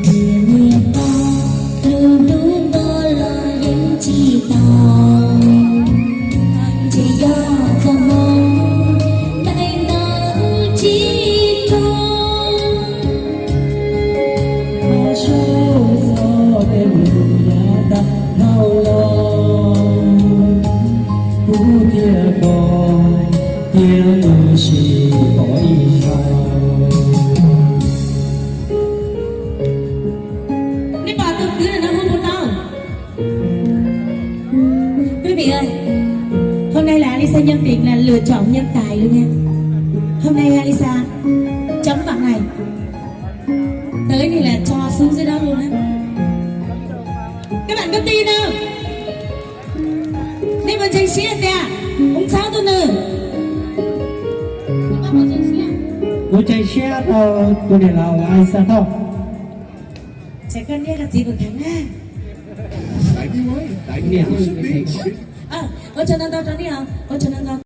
Niam niam tos, tus hlub koj los yeej tsis tau, ces yog txoj hmoo ntais ntau tsis tau. Qhov suab txog tej lus yav tag dhau los, kuv thiab koj thiaj ua si pom ib zaug. Nej pom tus kwv no hu puas tau? Quý vị ơi, hôm nay là Alisa Nhân Tình là lựa chọn nhân tài luôn nha. Hôm nay Alisa chấm bạn này. Tới thì là cho xuống dưới đó luôn á. Các bạn có tin không? Nej puas ntseeg siab tias ub txhawb tus nws? Kuv ntseeg siab rau tus niam laus Alisa Thoj. Ces koj niam koj txiv puas kheev na? Ua tsaug ntau ntau rau nej os, ua tsaug ntau ntau.